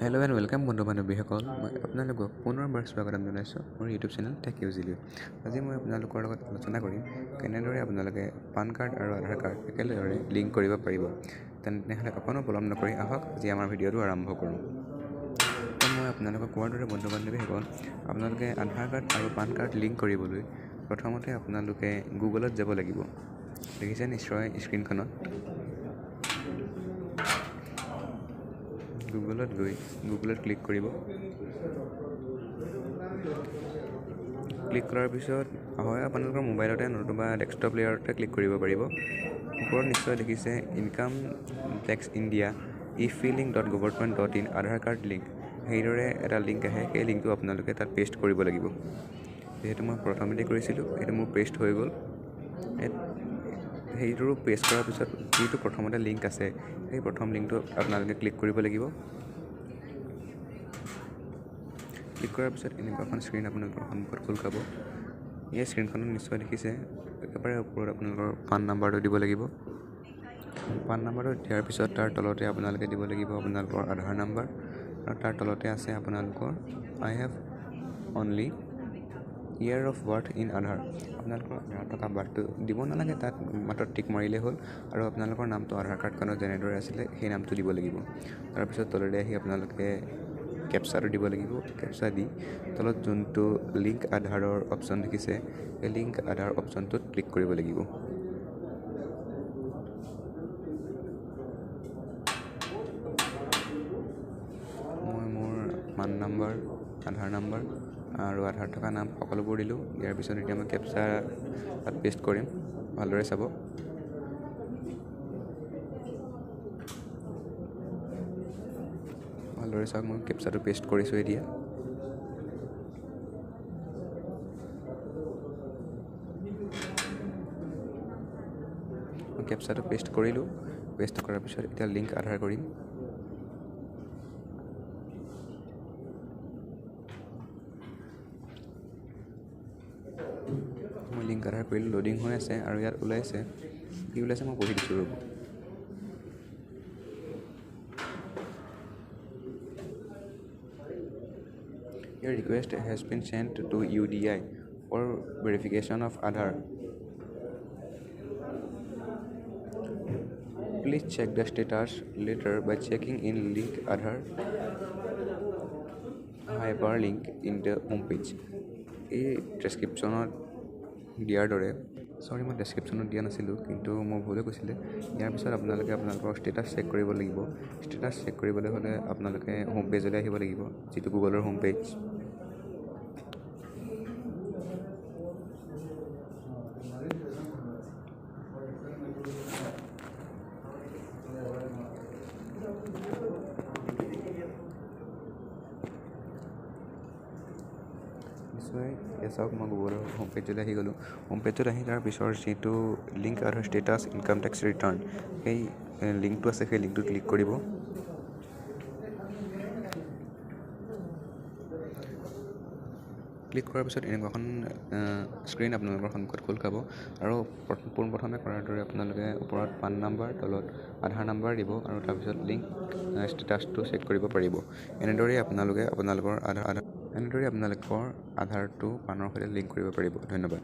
Hello' and welcome বন্ধু বান্ধৱীসকল, মই আপোনালোকক পুনৰবাৰ স্বাগতম জনাইছোঁ মোৰ ইউটিউব চেনেল টেক ইউজিলৈ। আজি মই আপোনালোকৰ লগত আলোচনা কৰিম কেনেদৰে আপোনালোকে পান কাৰ্ড আৰু আধাৰ কাৰ্ড একেলগে লিংক কৰিব পাৰিব। তেনেহ'লে অকণো পলম নকৰি আহক আজি আমাৰ ভিডিঅ'টো আৰম্ভ কৰোঁ। মই আপোনালোকক কোৱাৰ দৰে বন্ধু বান্ধৱীসকল, আপোনালোকে আধাৰ কাৰ্ড আৰু পান কাৰ্ড লিংক কৰিবলৈ প্ৰথমতে আপোনালোকে গুগলত যাব লাগিব। দেখিছে নিশ্চয় স্ক্ৰীণখনত। গুগলত গৈ গুগলত ক্লিক কৰিব। ক্লিক কৰাৰ পিছত হয় আপোনালোকৰ মোবাইলতে নতুবা ডেস্কটপ লেয়াৰতে ক্লিক কৰিব পাৰিব। ওপৰত নিশ্চয় দেখিছে income tax India e filing dot government dot in Aadhaar card link, সেইদৰে এটা লিংক আহে। সেই লিংকটো আপোনালোকে তাত পেষ্ট কৰিব লাগিব। যিহেতু মই প্ৰথমতে কৰিছিলোঁ, সেইটো মোৰ পেষ্ট হৈ গ'ল। সেইটোৰো পেষ্ট কৰাৰ পিছত যিটো প্ৰথমতে লিংক আছে সেই প্ৰথম লিংকটো আপোনালোকে ক্লিক কৰিব লাগিব। ক্লিক কৰাৰ পিছত এনেকুৱা এখন স্ক্ৰীণ আপোনালোকৰ সন্মুখত খোল খাব। এই স্ক্ৰীণখনত নিশ্চয় দেখিছে একেবাৰে ওপৰত আপোনালোকৰ পান নাম্বাৰটো দিব লাগিব। পান নাম্বাৰটো দিয়াৰ পিছত তাৰ তলতে আপোনালোকে দিব লাগিব আপোনালোকৰ আধাৰ নাম্বাৰ, আৰু তাৰ তলতে আছে আপোনালোকৰ I have only year of birth in Aadhaar. আপোনালোকৰ আধাৰ থকা বাৰ্থটো দিব নালাগে, তাত মাত্ৰ টিক মাৰিলেই হ'ল। আৰু আপোনালোকৰ নামটো আধাৰ কাৰ্ডখনত যেনেদৰে আছিলে সেই নামটো দিব লাগিব। তাৰপিছত তললৈ আহি আপোনালোকে কেপচাটো দিব লাগিব। কেপচা দি তলত যোনটো লিংক আধাৰৰ অপশ্যন দেখিছে সেই লিংক আধাৰ অপশ্যনটোত ক্লিক কৰিব লাগিব। মই মোৰ পান নাম্বাৰ, আধাৰ নাম্বাৰ আৰু আধাৰ থকা নাম সকলোবোৰ দিলোঁ। দিয়াৰ পিছত এতিয়া মই কেপচা তাত পেষ্ট কৰিম। ভালদৰে চাব। ভালদৰে চাওক, মই কেপচাটো পেষ্ট কৰিছোঁ। এতিয়া মই কেপচাটো পেষ্ট কৰিলোঁ। পেষ্ট কৰাৰ পিছত এতিয়া লিংক আধাৰ কৰিম। মই লিংক আধাৰ কৰিলোঁ, লোডিং হৈ আছে আৰু ইয়াত ওলাইছে, কি ওলাইছে মই পঢ়ি দিছোঁ, ৰ'ব। Your request has been sent to UDI for verification of Aadhaar. Please check the status later by checking in link Aadhaar hyperlink in the home page. এই ডেছক্ৰিপশ্যনত দিয়াৰ দৰে, চৰি মই ডেছক্ৰিপশ্যনত দিয়া নাছিলোঁ, কিন্তু মোৰ ভুল হৈ গৈছিলে। ইয়াৰ পিছত আপোনালোকে আপোনালোকৰ ষ্টেটাছ চেক কৰিব লাগিব। ষ্টেটাছ চেক কৰিবলৈ হ'লে আপোনালোকে হোম পেজলৈ আহিব লাগিব, যিটো গুগলৰ হোম পেজ। নিশ্চয় এতিয়া চাওক, মই গুগলৰ হোম পেজলৈ আহি গ'লোঁ। হোম পেজত আহি তাৰ পিছৰ যিটো link Aadhaar status income tax return সেই লিংকটো আছে, সেই লিংকটোত ক্লিক কৰিব। ক্লিক কৰাৰ পিছত এনেকুৱা এখন স্ক্ৰীণ আপোনালোকৰ সন্মুখত খোল খাব। আৰু পোনপ্ৰথমে কৰাৰ দৰে আপোনালোকে ওপৰত পান নাম্বাৰ, তলত আধাৰ নাম্বাৰ দিব আৰু তাৰপিছত লিংক ষ্টেটাছটো চেক কৰিব পাৰিব। এনেদৰেই আপোনালোকে আপোনালোকৰ আধাৰ এনেদৰেই আপোনালোকৰ আধাৰটো পানৰ সৈতে লিংক কৰিব পাৰিব। ধন্যবাদ।